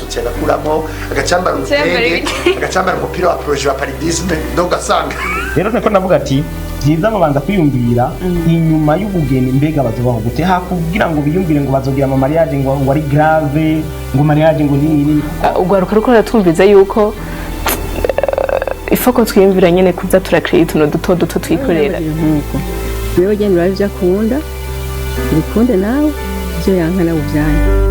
Soutien agakuramo, agacambara Yambara urutenge, ibitenge. Agacambara umupira wa projet wa paludisme, donc ugasanga Rero niko ndavuga ati byiza babanza kwiyumvira inyuma y'ubugeni, mbega bazobaho gute, hakugira ngo biyumvire ngo bazogira ama mariage ngo ari grave, ngo mariage ngo nini nini. Urwaruka ruko ruratwumviza yuko ifoko twiyumvira nyene kuza turakreya utuntu duto duto twikorera. Nk'uko wewe genda urabe ibyo akunda, ubikunde, nawe ibyo yanka nawe ubyange.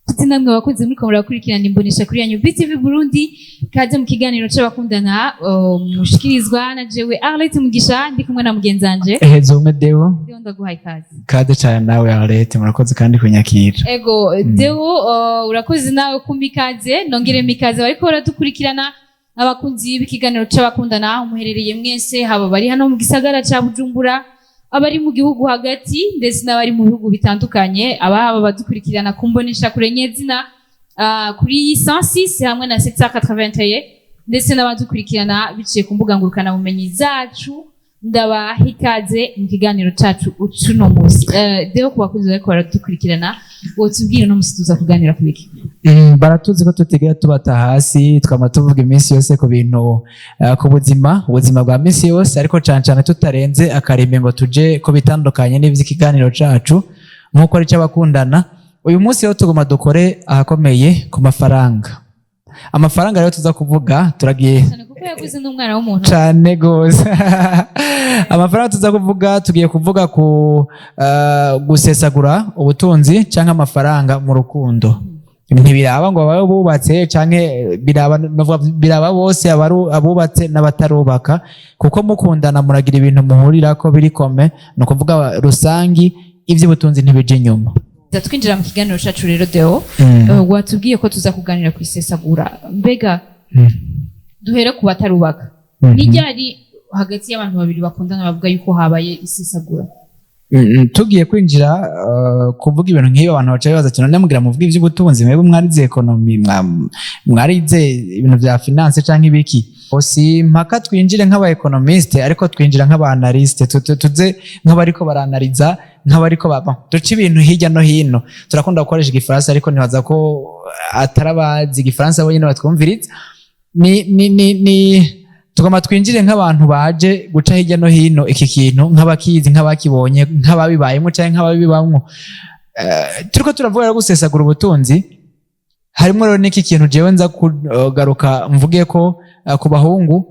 Nshuti namwe bakunze muriko murakurikirana imbonesha kuri yanyu BTV Burundi, kaze mu kiganiro c'abakundana, mushikirizwa na jewe Arlette Mugisha, ndi kumwe na mugenzi wanje Eheze umwe Deo. Deo, ndaguhaye ikaze. Kade cyane nawe Arlette, murakoze kandi kunyakira. Ego Deo, urakoze nawe kumpa ikaze, nongere mikaze bariko baradukurikirana, abakunzi b'ikiganiro c'abakundana aho muherereye mwese, haba bari hano mu gisagara ca Bujumbura, abari mu gihugu hagati, ndetse n'abari mu bihugu bitandukanye, abahaba badukurikirana ku mbonesha kure nyezina, kuri 106 hamwe na 781, ndetse n'abadukurikirana biciye ku mbuga ngurukanabumenyi zacu, ndabaha ikaze mu kiganiro cacu ucuno munsi. Deo, ku bakunzi bariko baradukurikirana, wotubwira uno munsi tuza kuganira ku biki? Baratuzi ko tutigera tubata hasi, twama tuvuga iminsi yose ku bintu, ku buzima, ubuzima bwa minsi yose, ariko cane cane tutarenze akarimi ngo tuje ku bitandukanye n'ivy'ikiganiro cacu nk'uko ari c'abakundana. Uyu munsi rero tuguma dukore ahakomeye ku mafaranga. Amafaranga rero tuza kuvuga, turagiye Cyane kuko yaguze n'umwana w'umuntu. Cane gose. Amafaranga tuza kuvuga, tugiye kuvuga ku gusesagura ubutunzi canke amafaranga mu rukundo. Ntibiraba ngo babe bubatse canke biraba, novuga biraba bose, abubatse n'abatarubaka, kuko mukundana muragira ibintu muhurirako biri commun, ni ukuvuga rusangi, ivy'ubutunzi ntibija inyuma. Tuza twinjira mu kiganiro cacu rero, Deo. Watubwiye ko tuza kuganira ku isesagura, mbega duhere ku batarubaka, ni ryari hagati y'abantu babiri bakundana bavuga yuko habaye isesagura? Tugiye kwinjira kuvuga ibintu nk'ibi, abantu baca bibaza ati: "None mugira muvuge ivy'ubutunzi, mwebwe mwarize économie, mwarize ibintu vya finance canke ibiki?" Si mpaka twinjire nk'aba économiste, ariko twinjira nk'aba analyste, tuze nk'abariko baranariza, nk'abariko baba duca ibintu hirya no hino. Turakunda gukoresha igifaransa, ariko nibaza ko atari abazi igifaransa bonyene batwumviriza. Ni tugomba twinjire nk'abantu baje guca hirya no hino iki kintu, nk'abakizi, nk'abakibonye, nk'ababibayemo canke nk'ababibamwo. Turiko turavuga rero gusesagura ubutunzi, harimo rero n'iki kintu jewe nza kugaruka mvuge ko ku bahungu,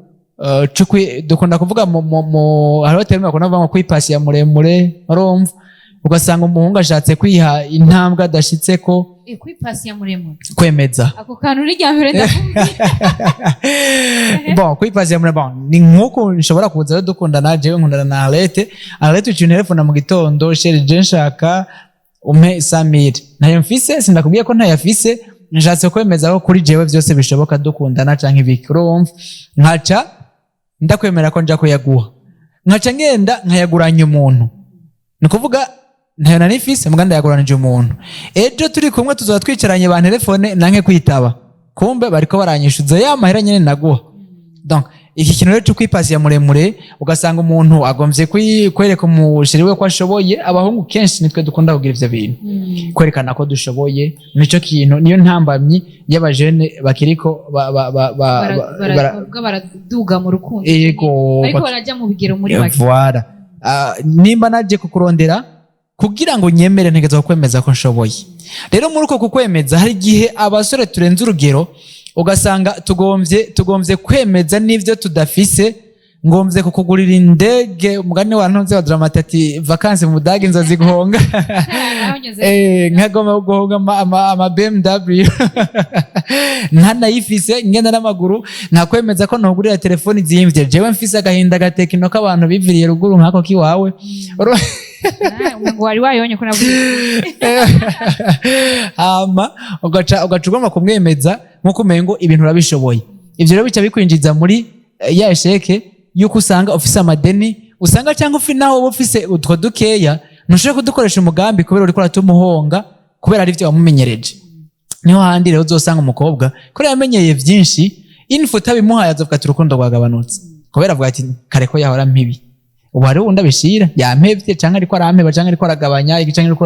dukunda kuvuga mu hariho terme bakunda kuvuga ngo kwipasiya muremure. Urumva, ugasanga umuhungu ashatse kwiha intambwe adashitseko. Kwipasiya muremure? Kwemeza. Ako kantu ni rya mbere ndakumva. Bon, kwipasiya muremure, bon, ni nkuko nshobora kuza rero dukundana, jewe nkundana na Arlette. Arlette uciye telefone mu gitondo: "Chéri, je nshaka umpe 100,000." Ntayo mfise, sindakubwiye ko ntayafise, nshatse kwemeza ko kuri jewe vyose bishoboka dukundana canke ibiki. Urumva, nkaca ndakwemera ko nja kuyaguha, nkaca ngenda nkayaguranya umuntu. Ni ukuvuga ntayo nari mfise, muga ndayaguranije umuntu. Ejo turi kumwe, tuzoba twicaranye, ba telefone nanke kwitaba, kumbe bariko baranyishuza ya mahera nyene naguha. Donc iki kintu rero cyo kwipasiya muremure, ugasanga umuntu agomvye kwereka umu chéri we ko ashoboye. Abahungu kenshi nitwe dukunda kugira ivyo bintu, kwerekana ko dushoboye. Nico kintu, niyo ntambamyi y'abajene bakiriko Bavuga baraduga mu rukundo. Ego. Bariko barajya mu bigero muri make. Voilà. Nimba naje kukurondera kugira ngo nyemere, ntegerezwa kukwemeza ko nshoboye. Rero muri uko kukwemeza, hari igihe abasore turenze urugero, ugasanga tugomvye kwemeza n'ivyo tudafise. Ngomvye kukugurira indege, umugani wa ntunze wa Dramati ati: "Vacances mu Budage, inzozi guhonga." Naho ngeze. Nkagomba guhonga ama BMW ntanayifise, ngenda n'amaguru, nkakwemeza ko ntugurira telefoni zimvye, jewe mfise agahinda gatekino k'abantu biviriye ruguru nk'ako kiwawe. Ngo wari wayonye ko navuze. Hama ugaca ugomba kumwemeza nk'uko umengo ibintu urabishoboye. Ivyo rero bica bikwinjiza muri ya échec yuko usanga ufise amadeni, usanga cyangwa naho uba ufise utwo dukeya, ntushobora kudukoresha umugambi kubera uriko uratumuhonga, kubera ari vyo wamumenyereje. Niho handi rero uzosanga umukobwa kubera yamenyeye vyinshi, infu utabimuhaye azovuga ati: "Urukundo rwagabanutse," kubera avuga ati: "Kare ko yahora mpibi." Ubu hariho uwundi abishira yampevye, canke ariko arampeba, canke ariko aragabanya iki, canke ariko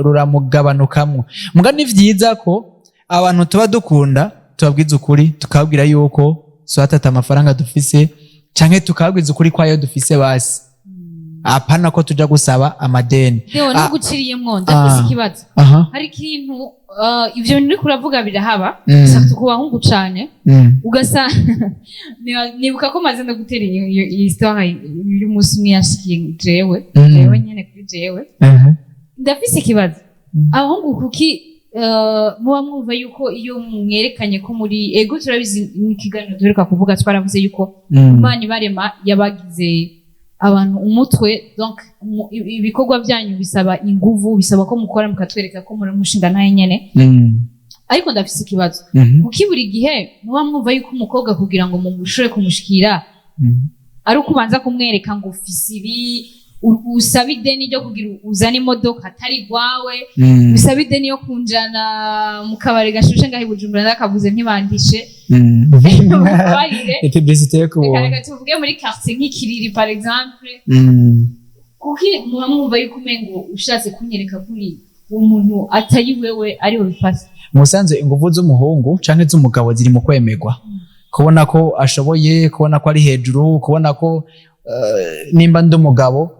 ruramugabanukamwo. Muga ni vyiza ko abantu tuba dukunda tubabwiza ukuri, tukababwira yuko swatata amafaranga dufise, canke tukababwiza ukuri kwayo dufise, basi apana ko tuja gusaba amadeni. Deo, Ah. nuguciriyemwo, ndafise Ah. ikibazo. Hari ikintu, ivyo bintu uriko uravuga birahaba, surtout ku bahungu cane. Ugasa nibuka ko maze no gutera iyo histoire y'umunsi umwe yashikiye jewe, jewe nyene kuri jewe. Ndafise ikibazo. Abahungu kuki muba mwumva yuko iyo mwerekanye ko muri ego, turabizi, n'ikiganiro duheruka kuvuga twaravuze yuko Imana ibarema yabagize abantu umutwe, donc ibikorwa byanyu bisaba inguvu, bisaba ko mukora mukatwereka ko muri umushinga ntaye nyene. Ariko ndafise ikibazo. Kuki buri gihe muba mwumva yuko umukobwa kugira ngo mushobore kumushikira ari uko ubanza kumwereka ngo ufise ibi, usaba ideni ryo kugira uzane imodoka atari rwawe, usaba ideni yo kunjana mu kabari gashushe ngaho i Bujumbura, ndakavuze ntibandishe, mubabarire. Publicité yo Reka, kubona. reka tuvuge muri quartier nk'Ikiriri, par exemple. Kuki muba mwumva yuko umengo ushatse kunyereka kuri uwo muntu atari wewe ariwe bifata? Musanze inguvu z'umuhungu canke z'umugabo ziri mu kwemerwa, kubona ko ashoboye, kubona ko ari hejuru, kubona ko nimba ndi umugabo,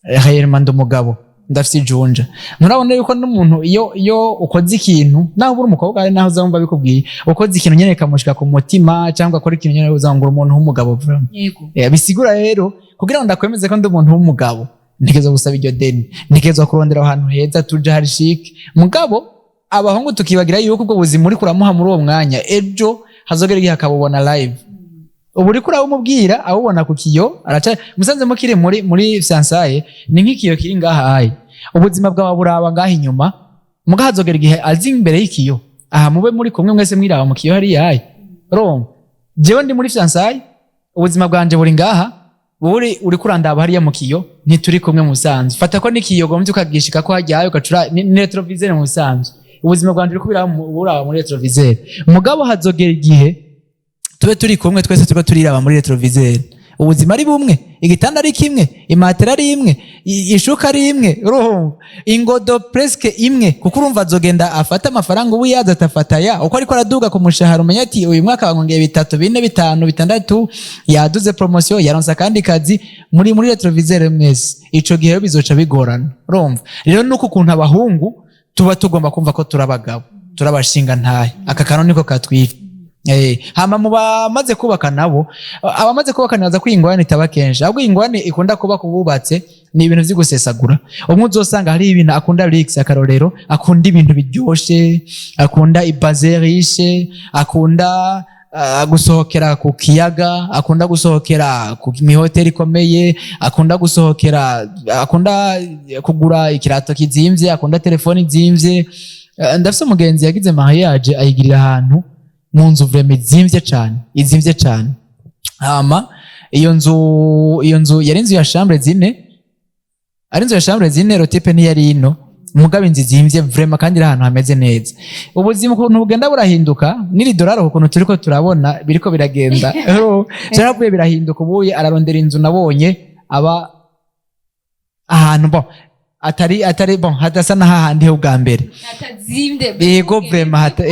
réellement ndi umugabo, ndafise ijunja. Nturabona yuko n'umuntu iyo ukoze ikintu, naho uri umukobwa, ari naho uzamva bikubwiye, ukoze ikintu nyene kamushika ku mutima, cyangwa akora ikintu nyene uzangura umuntu w'umugabo vraiment. Bisigura rero kugira ngo ndakwemeze ko ndi umuntu w'umugabo, ntegerezwa gusaba iryo deni, ntegerezwa kurondera ahantu heza tuja hari chic. Mugabo abahungu tukibagira yuko ubwo buzima uriko uramuha muri uwo mwanya, ejo hazogera igihe akabubona live. Ubu uriko urabumubwira awubona ku kiyo, araca musanze mukiri muri fiançailles, ni nk'ikiyo kiri ngaha ayi, ubuzima bwawe buraba ngaha inyuma. Muga hazogera igihe azi imbere y'ikiyo aha, mube muri kumwe mwese mwiraba mu kiyo hariya ayi. Urumva jewe ndi muri fiançailles, ubuzima bwanje buri ngaha, buri uriko urandaba hariya mu kiyo, ntituri kumwe mu busanzwe. Fata ko n'ikiyo gomvye ukagishika ko hajyayo ugacura ni rétroviseur. Mu busanzwe ubuzima bwanje uriko buraba muri rétroviseur. Mugabo hazogera igihe tube turi kumwe twese, turiko turiraba muri rétroviseur, ubuzima ari bumwe, igitanda ari kimwe, imatera ari imwe, ishuka ari imwe, urumva ingodo presque imwe, kuko urumva azogenda afata amafaranga ubu yaza atafata ya uko ariko araduga ku mushahara, umenya ati uyu mwaka bangongeye bitatu, bine, bitanu, bitandatu, yaduze promotion, yaronse akandi kazi, muri rétroviseur mwese. Ico gihe rero bizoca bigorana. Urumva rero nuko ukuntu abahungu tuba tugomba kumva ko turi abagabo, turabashinga ntahe, aka kantu niko katwica. Hama mu bamaze kubaka nabo, abamaze kubaka nibaza ko iyi ngorane itaba kenshi, ahubwo iyi ngorane ikunda kuba ku bubatse ni ibintu vyo gusesagura. Umwe uzosanga hari ibintu akunda luxe, akarorero akunda ibintu biryoshe, akunda ibaze riche, akunda gusohokera ku kiyaga, akunda gusohokera ku mihoteli ikomeye, akunda gusohokera, akunda kugura ikirato kizimvye, akunda telefoni izimvye. Ndafise umugenzi yagize mariage ayigirira ahantu mu nzu vraiment izimvye cane, izimvye cane. Hama iyo nzu yari inzu ya chambre zine, ari inzu ya chambre zine, le type ntiyari ino, mugabo inzu izimvye vraiment kandi iri ahantu hameze neza. Ubuzima ukuntu bugenda burahinduka, n'iri dolari ukuntu turiko turabona biriko biragenda, vyaravuye birahinduka. Ubuye ararondera inzu, nabonye aba ahantu bon atari bon, hadasa na hahandi ho bwa mbere. Atazimvye. Yego, vraiment hata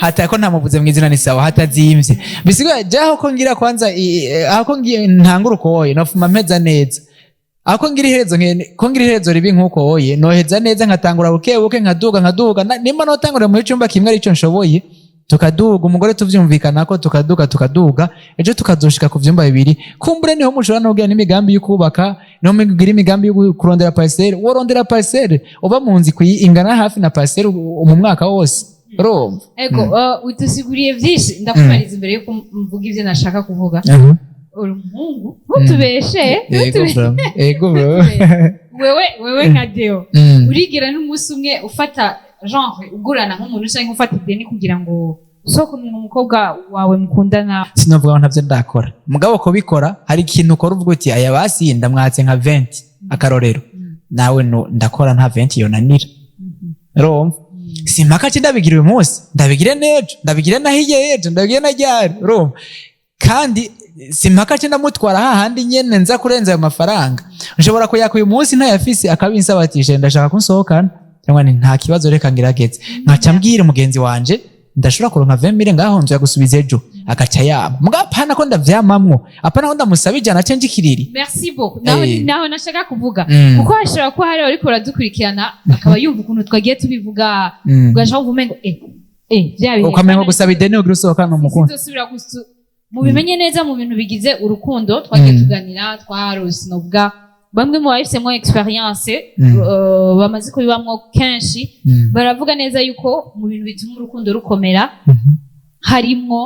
hata ko ntamuvuze mu izina, ni sawa, hatazimvye. Bisigaye jaho ko ngira kwanza aho ko ngiye ntangura ukoye nofuma mpeza neza, aho ko ngira iherezo ko ngira iherezo ribi nkuko oye noheza neza, nkatangura buke buke, nkaduga nkaduga. Nimba notangurira muri cyumba kimwe arico nshoboye, tukaduga, umugore tuvyumvikana ko tukaduga tukaduga, ejo tukazoshika ku vyumba bibiri. Kumbure niho mushobora no kugira n'imigambi yo kubaka, niho mugira imigambi yo kurondera parcelle. Worondera parcelle uba mu nzu ikwiye ingana hafi na parcelle mu mwaka wose, urumva? Ego, udusiguriye byinshi. Ndakubariza imbere yuko mvuga ibyo nashaka kuvuga. Uri umuhungu, ntutubeshe. Yego. Ntutubeshe. Bro, ego bro. Wewe nka Deo, urigera n'umunsi umwe ufata genre ugurana nk'umuntu cyangwa ufata ideni kugira ngo usohoke umukobwa wawe mukundana? Sinovuga ngo ntavyo ndakora, mugabo kubikora hari ikintu ukora uvuga uti aya basi ndamwatse nka 20, akarorero. Nawe no ndakora nta 20 yonanira, urumva? Simpaka ci ndabigira uyu munsi, ndabigire n'ejo, ndabigire na hirya y'ejo, ndabigire na ryari, urumva? Kandi Simpaka ce ndamutwara hahandi nyene nza kurenza ayo mafaranga. Nshobora kuyaka uyu munsi ntayafise, akabinsaba ati: "Je ndashaka kunsohokana," cyangwa ni nta kibazo, reka ngerageze. Nkaca mbwira umugenzi wanje: "Ndashobora kuronka 20 mille ngaho, nzoya gusubiza ejo." Agaca yama. Mugabo apana ko ndavyamamwo, apana ko ndamusaba 100 ce njikiriri. Merci beaucoup. Naho naho nashaka kuvuga, kuko hashobora kuba hari ariko baradukurikirana akaba yumva ukuntu twagiye tubivuga, ugashaka kumva umengo vya bihe Ukamenya gusaba ideni kugira usohokane umukunzi. Sinzosubira mubimenye neza, mu bintu bigize urukundo twagiye tuganira, twarose novuga bamwe mu babifisemwo expérience, bamaze kubibamwo kenshi, baravuga neza yuko mu bintu bituma urukundo rukomera harimwo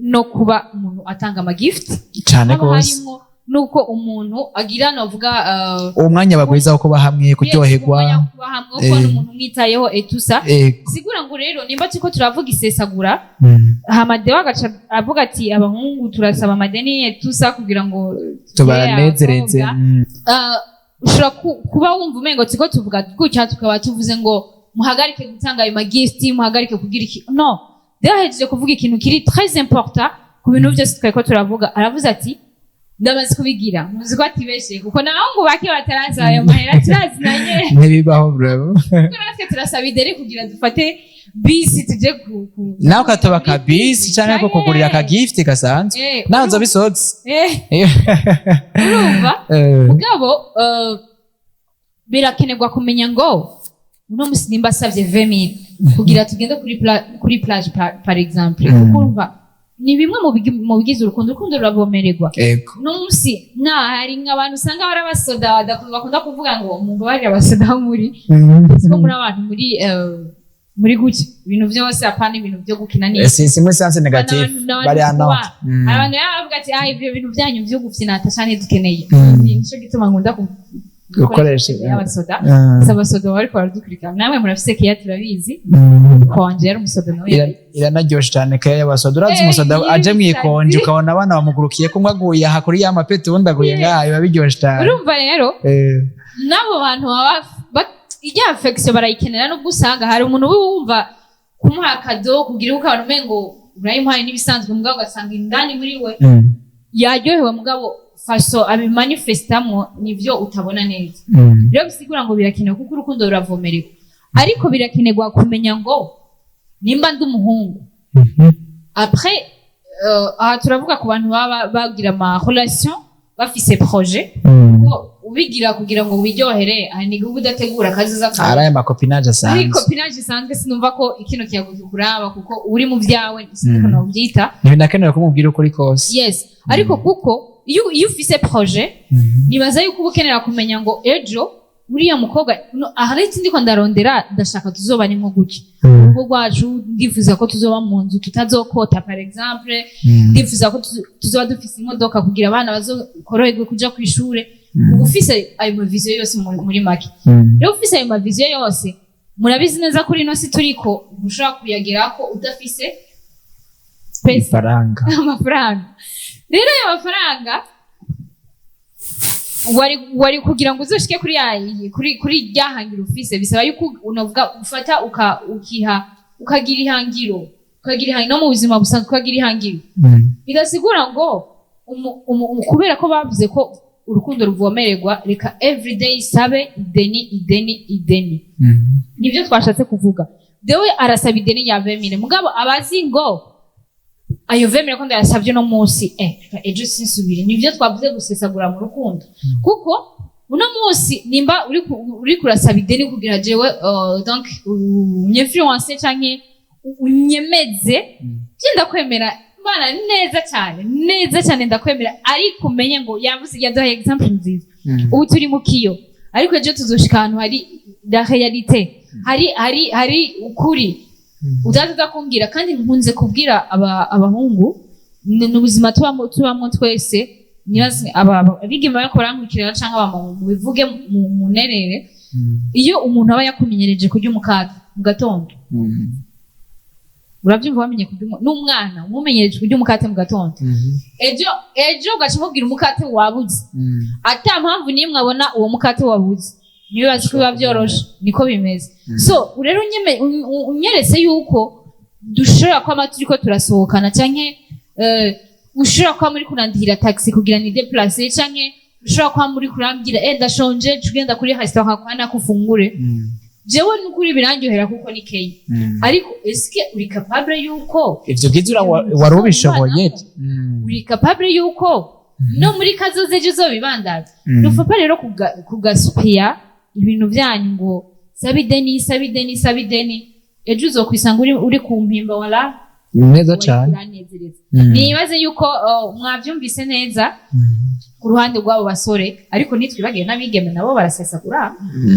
no kuba umuntu atanga amagift, Cane haba gose. harimwo nuko umuntu agira novuga Uwo mwanya bagwizaho kuba hamwe, kuryoherwa. Umwanya wo kuba hamwe, wo kubona umuntu umwitayeho etusa. Sigura ngo rero nimba turiko turavuga isesagura, hama Deo agaca avuga ati abahungu turasaba amadeni etusa kugira ngo Tubanezereze. abakobwa. Ushobora kuba wumva umengo turiko tuvuga gutya, tukaba tuvuze ngo muhagarike gutanga ayo magift, muhagarike kugira iki. No Deo ahejeje kuvuga ikintu kiri très important ku bintu byose twariko turavuga. Aravuze ati ndamaze kubigira. Muzi ko atibeshe, kuko naho ngo bake bataraza ayo mahera turazinanye. Ntibibaho bro. Kuko natwe turasaba ideni kugira dufate bisi tuje ku Nawe ukatoba akabisi canke ko kugurira akagift gasanzwe, nawe uzoba isohotse. Urumva mugabo, birakenerwa kumenya ngo uno musi nimba asavye 20 000 kugira tugende kuri plage par exemple, kuko urumva ni bimwe mu bigize urukundo. Urukundo ruravomererwa. Uno musi na hari nk'abantu usanga bari abasoda bakunda kuvuga ngo mumbabarire abasoda bo muri siko muri abantu muri gutya ibintu byose, apana ibintu byo gukina neza. Si muri sens négatif, bari Hari ano. abantu baba bavuga ati: "Ah, ibyo bintu byanyu byo gufyinata cyane dukeneye." Nico gituma nkunda Gukoresha abasoda. Si abasoda bariko baradukurikirana, namwe murafise keya, turabizi. Papa wanje yari umusoda nawe. Iranaryoshe cyane keya y'abasoda, urazi. Umusoda aje mwikonje, ukabona abana bamugurukiye ko umwe aguye aha kuri ya mapeti, uwundi aguye ngaha, biba biryoshe cyane. Urumva rero, n'abo bantu baba irya affection barayikenera, nubwo usanga hari umuntu uba wumva kumuha akado kugira ukabona umengo urayimuhaye n'ibisanzwe, mugabo ugasanga indani muri we yaryohewe, mugabo façon abimanifestamwo nivyo utabona neza. Rero bisigura ngo birakenewe, kuko urukundo ruravomererwa, ariko birakenerwa kumenya ngo nimba ndi umuhungu, après aha turavuga ku bantu baba bagira ama relation bafise projet, ko ubigira kugira ngo wiryohere, hari n'igihe uba udategura akazoza kawe. Ari aya macopinage Ari asanzwe. Copinage isanzwe, sinumva ko ikino kiyago kikuraba kuko uri mu byawe, siniko nobyita. Ntibinakenewe kumubwira ukuri kose. Yes, ariko kuko iyo ufise projet, nibaza yuko uba ukenera kumenya ngo ejo uriya mukobwa no, ahari ndiko ndarondera, ndashaka tuzoba ni nko gutya urugo rwacu, ndifuza ko tuzoba mu nzu tutazokota par exemple, ndifuza ko tuzoba dufise imodoka kugira abana bazokoroherwe kuja kw'ishure. Uba ufise ayo mavision yose muri make. Rero ufise ayo mavision yose, murabizi neza kuri ino si turiko ntushobora kuyagerako udafise pesa. Ifaranga. Amafaranga. Rero ayo mafaranga wari kugira ngo uzoshike kuri rya hangiro ufise, bisaba yuko unavuga ufata ukiha ukagira ihangiro no mu buzima busanzwe, ukagira ihangiro. Bidasigura ngo kubera ko bavuze ko urukundo ruvomererwa, reka everyday sabe ideni, ideni, ideni. Nibyo twashatse kuvuga. Dewe arasaba ideni rya 20 000, mugabo abazi ngo ayo 20 000 ko ndayasabye uno munsi, reka ejo sinsubire. Nibyo twavuze gusesagura mu rukundo, kuko uno munsi nimba uri kurasaba ideni kugira jewe donc unyinfluence canke unyemeze, je ndakwemera Mana neza cyane, neza cyane, ndakwemera. Ariko umenye ngo yavuze, yaduhaye example nziza. Ubu turi mu kiyo, ariko ejo tuzoshika ahantu hari la réalité, hari ukuri utaza kumbwira. Kandi nkunze kubwira abahungu, ni ubuzima tubamo twese. Nibaze abigeme bariko barankurikirana canke abamama, mubivuge munerere. Iyo umuntu aba yakumenyereje kurya umukate mu gatondo, urabyumva, wamenye kurya n'umwana umumenyereje kurya umukate mu gatondo, ejo ugaca umubwira umukate wabuze, ata mpamvu n'imwe abona uwo mukate wabuze, ntibibaze ko biba byoroshe. Niko bimeze. So rero unyeretse yuko dushobora kwama turiko turasohokana canke Ushobora kuba muri kurandihira taxi kugira ni déplace, canke ushobora kuba muri kurambwira: "Eh, ndashonje, tugenda kuri restaurant kwa nakufungure." Jewe nukuri birandyohera kuko ni keyi, ariko eske uri capable yuko Ivyo bwiza wari ubishoboye. Uri capable yuko no muri kazoza ejo uzobibandaza? Nufapa rero kugasupiya ibintu vyanyu ngo saba ideni, saba ideni, saba ideni, ejo uzokwisanga uri ku mpimba wala. Neza cane. Uranezereza. Nibaze yuko mwavyumvise neza ku ruhande rw'abo basore, ariko ntitwibagiwe n'abigeme, nabo barasesagura.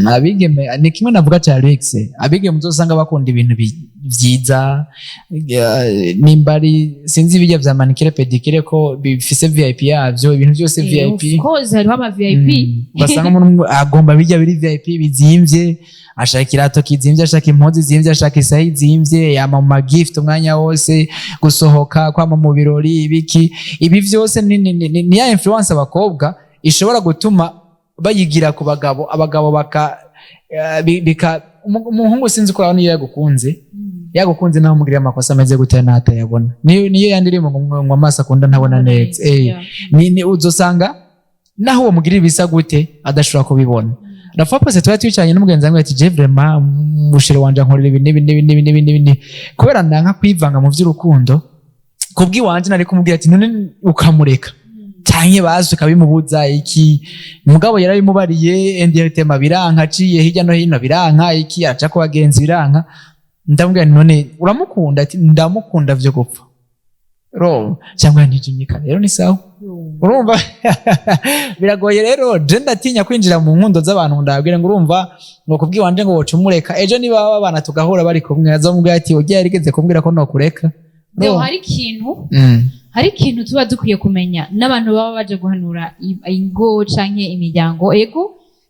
Abigeme ni kimwe navuga ca Alex. Abigeme uzosanga bakunda ibintu vyiza, nimba ari sinzi ibijya vya manicure, pédicure, ko bifise VIP yavyo, ibintu byose VIP. Of course, hariho ama VIP. Ugasanga umuntu agomba bijya biri VIP bizimvye, ashaka ikirato kizimvye, ashaka impuzu zimvye, ashaka isaha izimvye, yama mu magift umwanya wose, gusohoka, kwama mu birori, ibiki. Ibi vyose ni ya influence abakobwa ishobora gutuma bayigira ku bagabo, abagabo baka bika umuhungu sinzi ko niyo yagukunze naho umugirira amakosa ameze gute n'atayabona. Niyo yandirimbo ngo amaso akunda ntabona neza. Ni uzosanga naho uwo mugirira ibisa gute adashobora kubibona. Rafa pose twari twicaranye n'umugenzi wanjye ati: "Je vraiment mu chéri wanje ankorera ibi n'ibi n'ibi n'ibi n'ibi n'ibi." Kubera nanka kwivanga mu vy'urukundo, kubw'iwanje nari kumubwira ati: "None ukamureka canke bazi ukabimubuza iki?" Mugabo yarabimubariye indirectement, biranka, aciye hirya no hino biranka, iki aca ku bagenzi biranka. Ndamubwira nti: "None uramukunda?" Ati: "Ndamukunda vyo gupfa." Ro cyangwa ntijinyika rero ni sawa. Urumva biragoye rero. Je ndatinya kwinjira mu nkundo z'abantu, ndababwira ngo urumva ngo kubwiwanje ngo woca umureka. Ejo niba babana tugahura bari kumwe, azomubwira ati: "Ugiye yarigeze kumbwira ko nokureka." Deo, hari ikintu hari ikintu tuba dukwiye kumenya n'abantu baba baje guhanura ingo canke imiryango. Ego,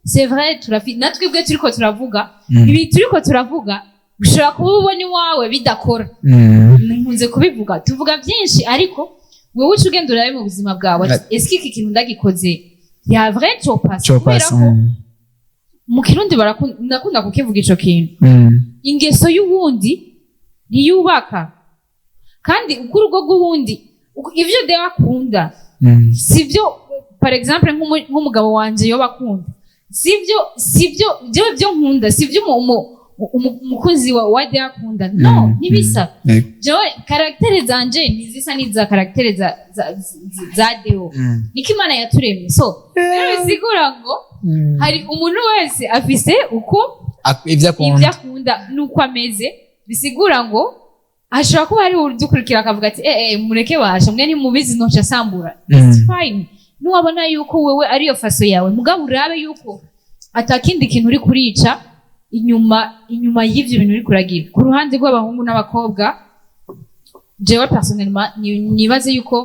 c'est vrai, natwe ubwe turiko turavuga ibi turiko turavuga, ushobora kuba ubona iwawe bidakora. Nkunze kubivuga, tuvuga byinshi, ariko wowe uca ugenda urabe mu buzima bwawe ati: "Ese iki kintu ndagikoze ya vrai copasa?" Kubera Copasa. ko mu Kirundi ndakunda kukivuga ico kintu: ingeso y'uwundi ntiyubaka, kandi uko urugo rw'uwundi ivyo Deo akunda sivyo, par exemple nk'umugabo wanje yoba akunda, sivyo jewe byo nkunda, sivyo umukunzi wa Deo akunda, no. Ntibisa. Jewe caractère zanje ntizisa n'iza caractère za Deo. Niko Imana yaturemye. So rero bisigura ngo hari umuntu wese afise uko Ivyo akunda, ibyo akunda n'uko ameze. Bisigura ngo hashobora kuba hari udukurikira akavuga ati: "Eh eh, mureke basha mwe ntimubizi, noca asambura." It's fine nuwabona yuko wewe ariyo façon yawe, mugabo urabe yuko atakindi kintu uri kurica inyuma y'ivyo bintu uri kuragira. Ku ruhande rw'abahungu n'abakobwa, jewe personnellement nibaze yuko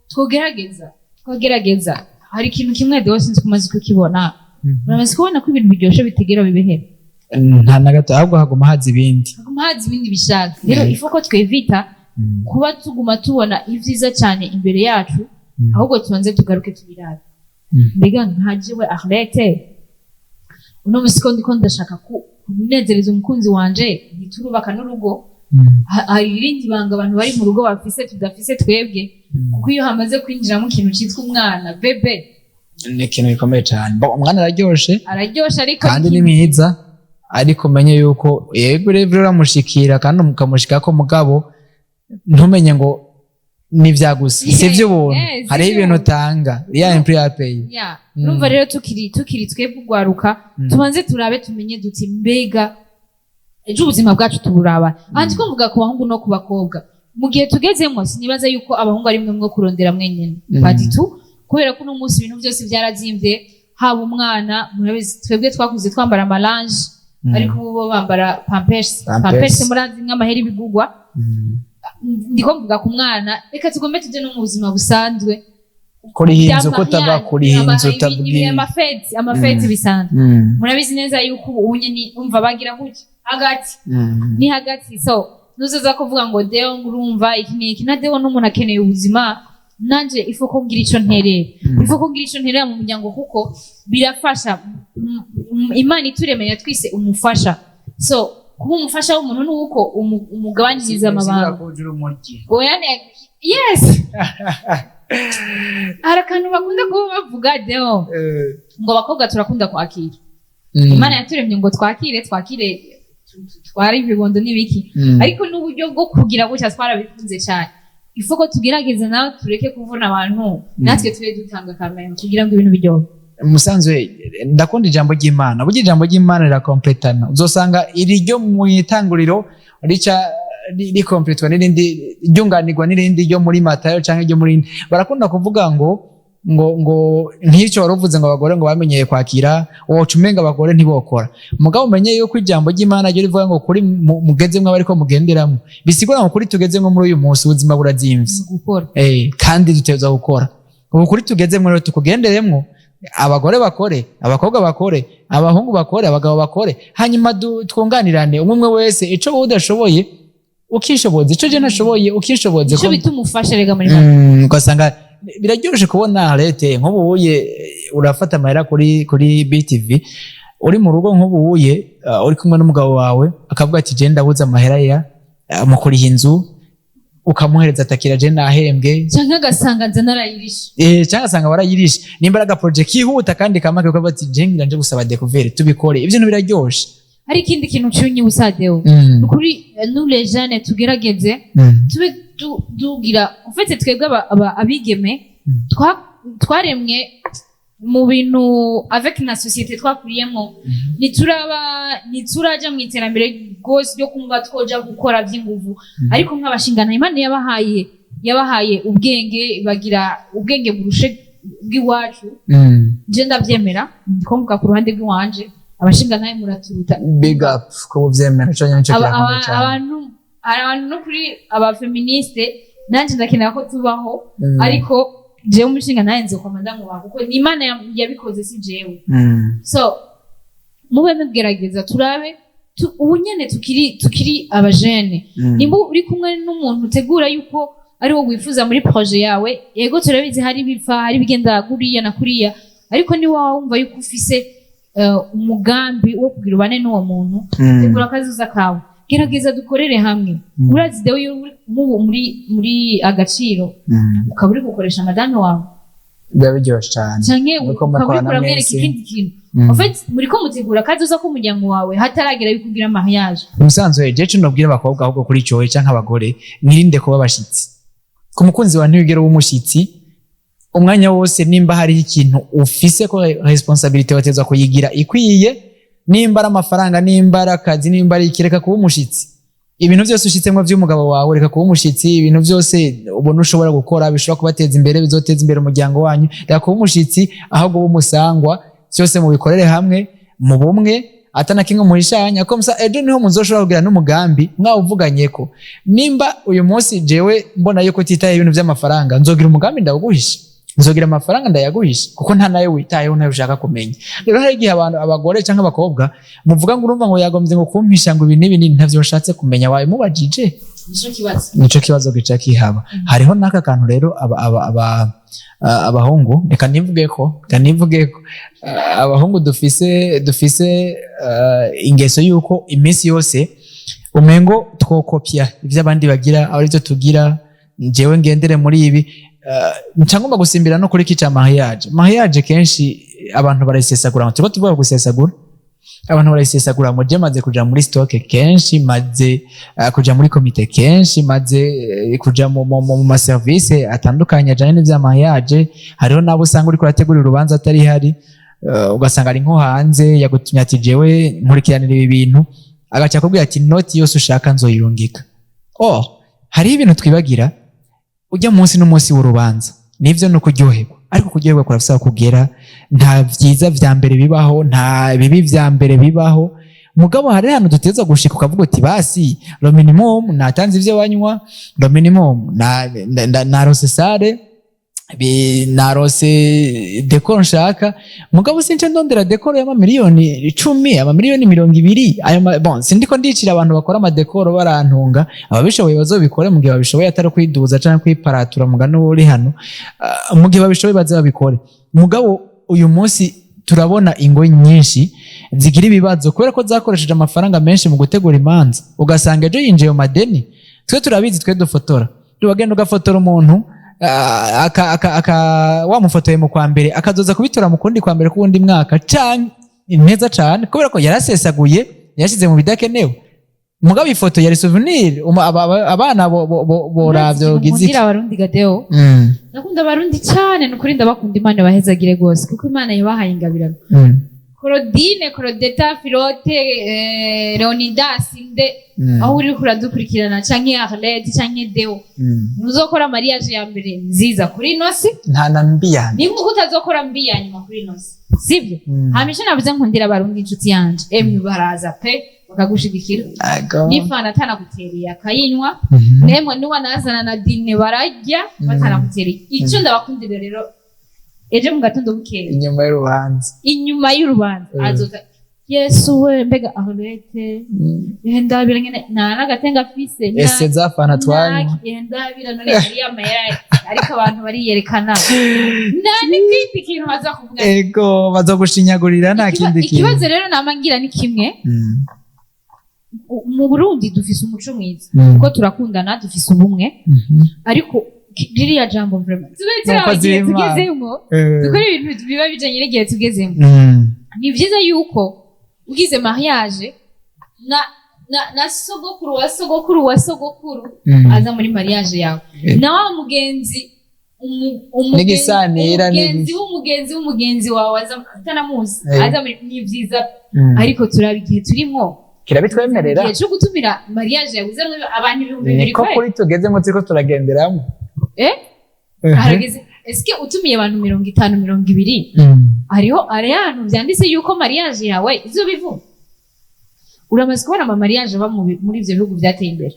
twogerageza. Hari ikintu kimwe Deo, sinzi ko umaze kukibona. Uramaze kubona ko ibintu biryoshe bitegera bibehera? Nta na gato, ahubwo haguma haza ibindi. Haguma haza ibindi bishaka. Rero ifo ko twevita kuba tuguma tubona ibyiza cyane imbere yacu, ahubwo tubanze tugaruke tubirabe. Mbega nka jewe Arlette, uno musi ko ndiko ndashaka kunezereza umukunzi wanje, ntiturubaka n'urugo, hari irindi banga abantu bari mu rugo bafise tudafise twebwe, kuko iyo hamaze kwinjiramo ikintu cyitwa umwana, bébé. Ni ikintu gikomeye cyane. Bon, umwana araryoshe. Araryoshe, ariko Kandi ni mwiza, ariko umenye yuko yego rero uramushikira kandi ukamushikako, mugabo ntumenye ngo ni vya gusa, si iby'ubuntu. Si Hariho ibintu ivy'ubuntu. utanga ya impri ya paye. Ya, urumva rero tukiri twebwe ugwaruka, tubanze turabe, tumenye duti: mbega ejo ubuzima bwacu tuburaba? Aha ndiko mvuga ku bahungu no ku bakobwa. Mu gihe tugezemo, sinibaza yuko abahungu ari mwe mwo kurondera mwenyene. Pas du tout, kubera ko uno munsi ibintu byose byarazimbye. Haba umwana, murabizi twebwe twakuze twambara ama linges, ariko ubu bo bambara Pampers. Pampers. Pampers murazi nk'amahera ibigugwa. Ndiko mvuga ku mwana, reka tugombe tujye no mu buzima busanzwe. Kuriha inzu, kutava kuriha inzu utabwiye. Amafeti bisanzwe. Murabizi neza yuko ubu unye ni umva bagira gutya hagati ni hagati. So nuzoza kuvuga ngo Deo ngo urumva iki n'iki, na Deo n'umuntu akeneye ubuzima. Nanje ifo ko ngira ico nterera, ifo ko ngira ico nterera mu muryango, kuko birafasha. Imana ituremeye yatwise umufasha. So kuba umufasha w'umuntu ni uko umugabanyiriza amabanga. Oya, yes. Hari akantu bakunda kuba bavuga, Deo, ngo abakobwa turakunda kwakira. Imana yaturemye ngo twakire, twakire, tware ibibondo n'ibiki. Ariko n'uburyo bwo kugira gutya twarabikunze cyane. Ifo ko tugerageza nawe tureke kuvuna abantu, natwe tube dutanga kamera kugira ngo ibintu biryohe. Musanzwe ndakunda ijambo ry'Imana. Burya ijambo ry'Imana rirakompletana. Uzosanga iri ryo mu itanguriro rica rikompletwa n'irindi, ryunganirwa n'irindi ryo muri Matayo canke ryo muri. Barakunda kuvuga ngo nk'icyo wari uvuze, ngo abagore ngo bamenyeye kwakira, woca umenga abagore ntibokora. Mugabo umenye yuko ijambo ry'Imana ryo rivuga ngo kuri mugezemwo abariko mugenderamwo, bisigura ngo kuri tugezemwo muri uyu munsi ubuzima burazimvye. Gukora. Kandi dutegerezwa gukora. Ubu kuri tugezemwo rero tukugenderemwo, abagore bakore, abakobwa bakore, abahungu bakore, abagabo bakore, hanyuma twunganirane umwe umwe wese. Ico wowe udashoboye ukishoboza, ico je ntashoboye ukishoboze. Ico bita umufasha rega muri make. Ugasanga biraryoshe kubona lete nk'ubuye urafata amahera kuri BTV uri mu rugo, nk'ubuye uri kumwe n'umugabo wawe, akavuga ati: "Je ndabuze amahera ya mu kuriha inzu," ukamuhereza, atakira: "Je nahembwe." Canke agasanga nza narayirishe. Cyangwa asanga warayirishe. Nimba ari agaprojet kihuta kandi kamake, ukavuga ati: "Je ngira nje gusaba découvert, tubikore." Ibyo bintu biraryoshe. Hari ikindi kintu cunyibutsa, Deo. Ukuri, nous les jeunes tugerageze tube dugira, en fait twebwe abigeme twaremwe mu bintu avec na société twakuriyemo. Ntituraba, ntituraja mu iterambere rwose ryo kumva twoja gukora by'inguvu. Ariko nk'abashingana, Imana yabahaye ubwenge, bagira ubwenge burushe bw'iwacu. Je ndabyemera, ndiko mvuga ku ruhande rw'iwanje, abashingantahe muraturuta. Big up ko uvyemera, ico nyene nico kirakomeye cyane. Abantu, hari abantu no kuri abaféministes, nanjye ndakenera ko tubaho. Ariko jewe umushingantahe nzokoma ndamubaha, kuko ni Imana yabikoze, si jewe. So mube mugerageza turabe ubu nyene tukiri abajene. Nimba uri kumwe n'umuntu utegura yuko ari wo wifuza muri projet yawe, yego turabizi hari ibipfa, hari ibigenda kuriya na kuriya, ariko ni wowe wumva yuko ufise umugambi wo kugira ubane n'uwo muntu, tegura akazuza kawe, gerageza dukorere hamwe. Urazi dewe, iyo uri nk'ubu muri agaciro, ukaba uri gukoresha madame wawe, Biba biryoshe cyane. Canke Muriko ukaba uriko mukorana uramwereka mwese. ikindi kintu. En fait muriko mutegura akazoza k'umuryango wawe hataragera yuko ugira mariage. Umusanzwe je cyo nobwira abakobwa ahubwo kuri ico, canke abagore, mwirinde kuba abashitsi ku mukunzi wawe. Ntiwigere uba umushitsi umwanya wose. Nimba hariho ikintu ufise ko responsabilité, watezwa kuyigira ikwiye. Nimba ari amafaranga, nimba ari akazi, nimba ari iki, reka kuba umushitsi. Ibintu byose ushitsemo by'umugabo wawe, reka kuba umushitsi. Ibintu byose ubona ushobora gukora bishobora kubateza imbere, bizoteza imbere umuryango wanyu, reka kuba umushitsi, ahubwo uba umusangwa. Byose mubikorere hamwe mu bumwe, atana kimwe muhishanya ko musa. Ejo niho muzoshobora kugira n'umugambi mwawuvuganye ko nimba uyu munsi jewe mbona yuko utitaye ibintu by'amafaranga, nzogira umugambi ndawuguhisha, nzogira amafaranga ndayaguhisha, kuko nta nayo witayeho, ntayo ushaka kumenya. Rero hari igihe abantu, abagore cyangwa abakobwa, muvuga ngo urumva ngo yagombye ngo kumpisha ngo ibi n'ibi n'ibi, ntavyo ushatse kumenya, wabimubajije? Nico kibazo. Nico kibazo gica kihaba. Hariho n'aka kantu rero abahungu, reka nivuge ko abahungu dufise ingeso yuko iminsi yose umengo twokopya ivyo abandi bagira, aho arivyo tugira. Njyewe ngendere muri ibi, nca ngomba gusimbira no kuri kica mariage. Kenshi abantu barayisesagura. Turiko tuvuga gusesagura, abantu barayisesagura. Mu je maze kuja muri stock kenshi, maze kuja muri komite kenshi, maze kuja mu maservice atandukanye ajanye n'ivya mariage. Hariho nabo usanga uriko urategura urubanza atari hari, ugasanga ari nko hanze, yagutumye ati: "Jewe nkurikiranira ibi bintu," agaca akubwira ati: "Noti yose ushaka nzoyirungika." Oh, hariho ibintu twibagira. Ujya munsi n'umunsi w'urubanza, nivyo ni ukuryoherwa, ariko kuryoherwa kurafisaba kugera. Nta vyiza vya mbere bibaho, nta bibi vya mbere bibaho. Mugabo hari ahantu duteza gushika ukavuga uti: "Basi le minimum natanze ivyo banywa, le minimum narose salle, narose décor nshaka." Mugabo since ndondera décor y'amamiliyoni 10, amamiliyoni 20. Ayo bon, sindiko ndicira abantu bakora amadécor, barantunga. Ababishoboye bazobikore mu gihe babishoboye, atari kwiduza canke kwiparatura mugani uri hano. Mu gihe babishoboye baze babikore. Mugabo uyu munsi turabona ingo nyinshi zigira ibibazo kubera ko zakoresheje amafaranga menshi mu gutegura imanza, ugasanga ejo yinjiye mu madeni. Twe turabizi, twe dufotora, tubagenda ugafotora umuntu. aka, aka, aka wamufotoye mu kwa mbere, akazoza kubitora mu kundi kwa mbere k'uwundi mwaka, canke neza cane, kubera ko yarasesaguye, yashize mu bidakenewe. Mugabo ifoto yari souvenir, abana boravyo Nkundira giziki. Abarundi, Gadeo. Ndakunda Abarundi cyane, ni ukuri ndabakunda. Imana ibahezagire rwose, kuko Imana yabahaye ingabirano. Claudine, Claudeta, Filote, Leonidas, nde aho uri kuradukurikirana, canke Arlette, canke Deo, ntuzokora mariage ya mbere nziza kuri ino si. Nta na mbi yanjye. Ni nkuko utazokora mbi ya nyuma kuri ino si, sibyo? Mm. Hama ico navuze, nkundira Abarundi, inshuti yanje, emwe baraza pe bakagushigikira. N'ifana atanagutereye akayinywa. Nemwe niwanazana na dîner bararya batanagutereye. Icyo ndabakundira rero, ejo mu gatondo bukeye, inyuma y'urubanza, inyuma y'urubanza, azoza: "Yesu we, mbega Arlette, ndabira nyene nta n'agatenga afise." Ese za fana twanywa. Ndabira none yari amahera, ariko abantu bariyerekana, nta n'ikindi kintu baza kuvuga. Ego, bazogushinyagurira, nta kindi kintu. Ikibazo rero nama ngira ni kimwe. Mu Burundi dufise umuco mwiza, kuko turakundana, dufise ubumwe, ariko ririya jambo vraiment tube turaba Nuko igihe z'Imana. tugezemo, dukora ibintu biba bijanye n'igihe tugezemo. Ni byiza yuko ugize mariage na sogokuru wa sogokuru wa sogokuru aza muri mariage yawe, na wa mugenzi N'igisanira. Umugenzi w'umugenzi w'umugenzi wawe aza utanamuzi, aza muri, ni byiza. Ariko turaba igihe turimo. Kirabitwemerera. Igihe cyo gutumira mariage yawe uzamwo abantu 2000 Niko kweli? kuri tugezemo, turiko turagenderamo. Harageze. Eske utumiye abantu 50, 20, hariho ahantu vyanditse yuko mariage yawe izoba ivuga? Uramaze kubona ama mariage aba muri ivyo bihugu vyateye imbere?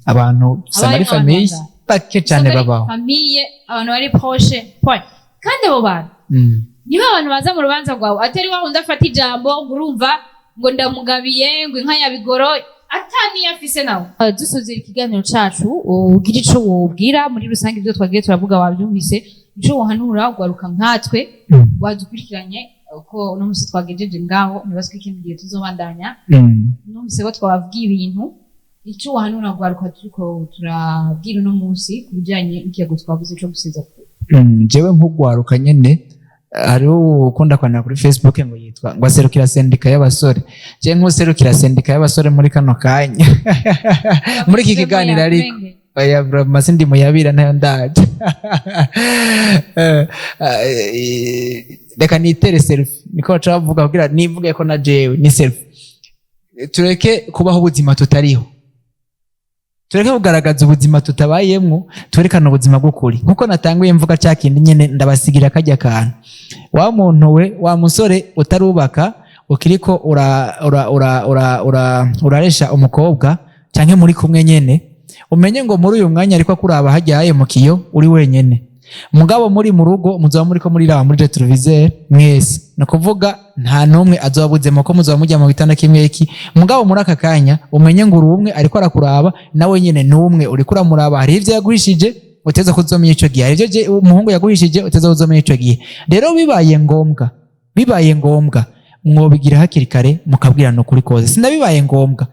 Abantu usanga ari Abayeho abantu famille bangahe? bake cane Usanga ari babaho. famille, abantu bari proche, point. Kandi abo bantu niba abantu baza mu rubanza rwawe, atari wa wundi afata ijambo ngo urumva ngo ndamugabiye ngo inka ya bigoro, ataniyo afise nawe. Dusozera ikiganiro cacu, ugira ico wobwira muri rusange. Ibyo twagiye turavuga wabyumvise, ico wohanura ugaruka nkatwe wadukurikiranye, uko uno munsi twagejeje ngaho, ntibazwi ikindi gihe tuzobandanya. Numvise ko twababwiye ibintu, ico wohanura rwaruka turiko turabwira uno munsi ku bijanye n'ikiyago twavuze co gusiza. Jewe nk'ugwaruka nyene, hariho ukunda kwandika kuri Facebook ngo yitwa ngo aserukira sendika y'abasore. Je nk'userukira sendika y'abasore muri kano kanya, muri iki kiganiro, ariko oya vraiment sindi muyabira, nayo ndaje. Reka nitere selfie, niko baca bavuga, kugira nivuge ko na jewe ni selfie. Tureke kubaho ubuzima tutariho, tureke kugaragaza ubuzima tutabayemwo, twerekane ubuzima bw'ukuri. Nkuko natanguye mvuga cya kindi nyene, ndabasigira kajya kantu: wa muntu we, wa musore utarubaka, ukiriko ura ura ura ura ura uraresha umukobwa canke muri kumwe nyene, umenye ngo muri uyu mwanya ariko akuraba hajyaye mu kiyo uri wenyene. Mugabo muri mu rugo muzoba muriko muriraba muri rétroviseur mwese, ni ukuvuga nta n'umwe azoba abuzemo ko muzoba mujya mu gitanda kimwe iki. Mugabo muri aka kanya umenye ngo uri umwe, ariko arakuraba nawe nyene ni umwe, uriko uramuraba. Hari ivyo yaguhishije uteza kuzomenya ico gihe, hari ivyo umuhungu yaguhishije uteza kuzomenya ico gihe. Rero bibaye ngombwa mwobigira hakiri kare, mukabwirana ukuri kose. Sinabibaye ngombwa,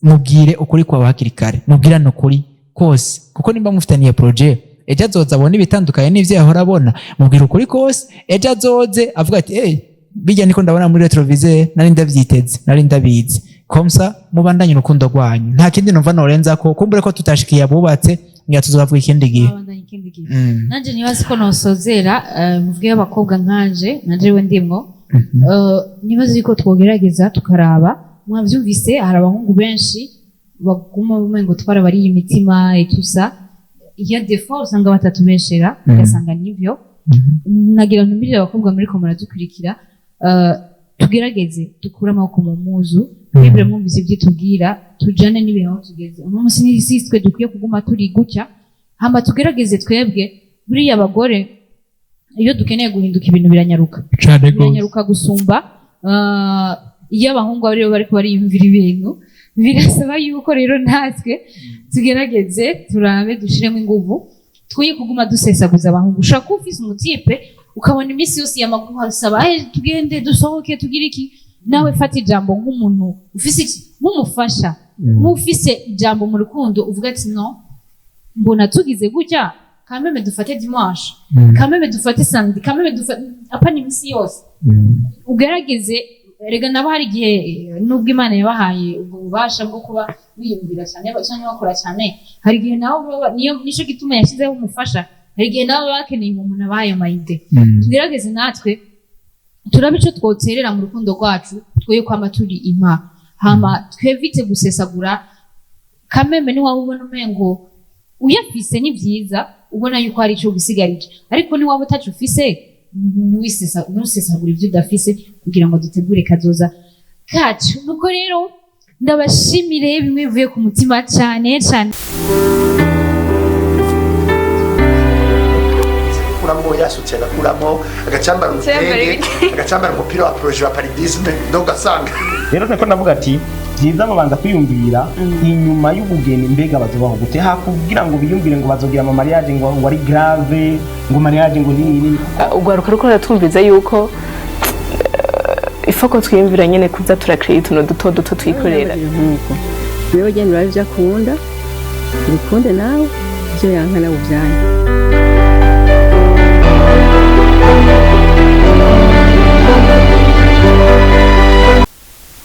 mubwire ukuri kwawe hakiri kare, mubwirane ukuri kose, kuko nimba mufitaniye projet, ejo azoza abona ibitandukanye n'ivyo yahora abona. Mubwire ukuri kose, ejo azoze avuga ati: "Hey, bijya niko ndabona muri rétroviseur, nari ndavyiteze, nari ndabizi." Comme ça mubandanye urukundo rwanyu. Nta kindi numva norenza ko kumbure ko tutashikiye abubatse, ngira tuzobavuga ikindi gihe. Babandanya ikindi gihe. Nanje nibaza ko nosozera, muvuge y'abakobwa nkanje, nanje we ndimwo. Nibaza yuko twogerageza tukaraba. Mwavyumvise, hari abahungu benshi baguma umengo twarabariye imitima etusa iyo defo, usanga batatumeshera, ugasanga nivyo. Nagira ntumirire abakobwa muriko muradukurikira, tugerageze dukure amaboko mu muzu. Bible mwumvise ibyo itubwira, tujane n'ibihe aho tugeze uno munsi. Ni twe dukwiye kuguma turi gutya, hama tugerageze twebwe. Buriya abagore iyo dukeneye guhinduka, ibintu biranyaruka. Cane. Biranyaruka gusumba iyo abahungu aribo bariko bariyumvira ibintu. Birasaba yuko rero natwe tugerageze turabe dushiremo inguvu, twiye kuguma dusesaguza abahungu. Ushobora kuba ufise umutipe, ukabona iminsi yose yamaguha asaba: "Eh, tugende dusohoke, tugire iki." Nawe fata ijambo nk'umuntu ufise nk'umufasha, nk'ufise ijambo mu rukundo, uvuga ati: "No mbona tugize gutya." Quand même dufate dimanche, quand même dufate samedi, quand même dufate, apana iminsi yose. Ugerageze rega nabo hari igihe nubwo Imana yabahaye ubwo bubasha bwo kuba biyumvira cyane cyangwa bakora cyane, hari igihe nabo niyo nico gituma yashyizeho umufasha, hari igihe nabo baba bakeneye umuntu abahaye ama idées. Tugerageze natwe turabe ico twoterera mu rukundo rwacu, twoye kwama turi impa, hama twevite gusesagura. Quand même niwaba ubona umengo uyafise ni vyiza, ubona yuko hari ico gusigarije, ariko niwaba utaco ufise, ntusesagure ibyo udafise kugira ngo dutegure kazoza kacu. Nuko rero ndabashimire bimwe bivuye ku mutima cyane cyane. Agakuramo yasutse, agakuramo agacambara umutenge, agacambara umupira wa projet wa paludisme, donc ugasanga Rero niko ndavuga ati byiza babanza kwiyumvira inyuma y'ubugeni, mbega bazobaho gute, hakugira ngo biyumvire ngo bazogira ama mariage ngo ari grave, ngo mariage ngo nini nini. Urwaruka ruko ruratwumviza yuko ifoko twiyumvira nyene kuza turakira utuntu duto duto twikorera. Nk'uko wewe genda urabe ibyo akunda, ubikunde nawe, ibyo yanka nawe ubyange.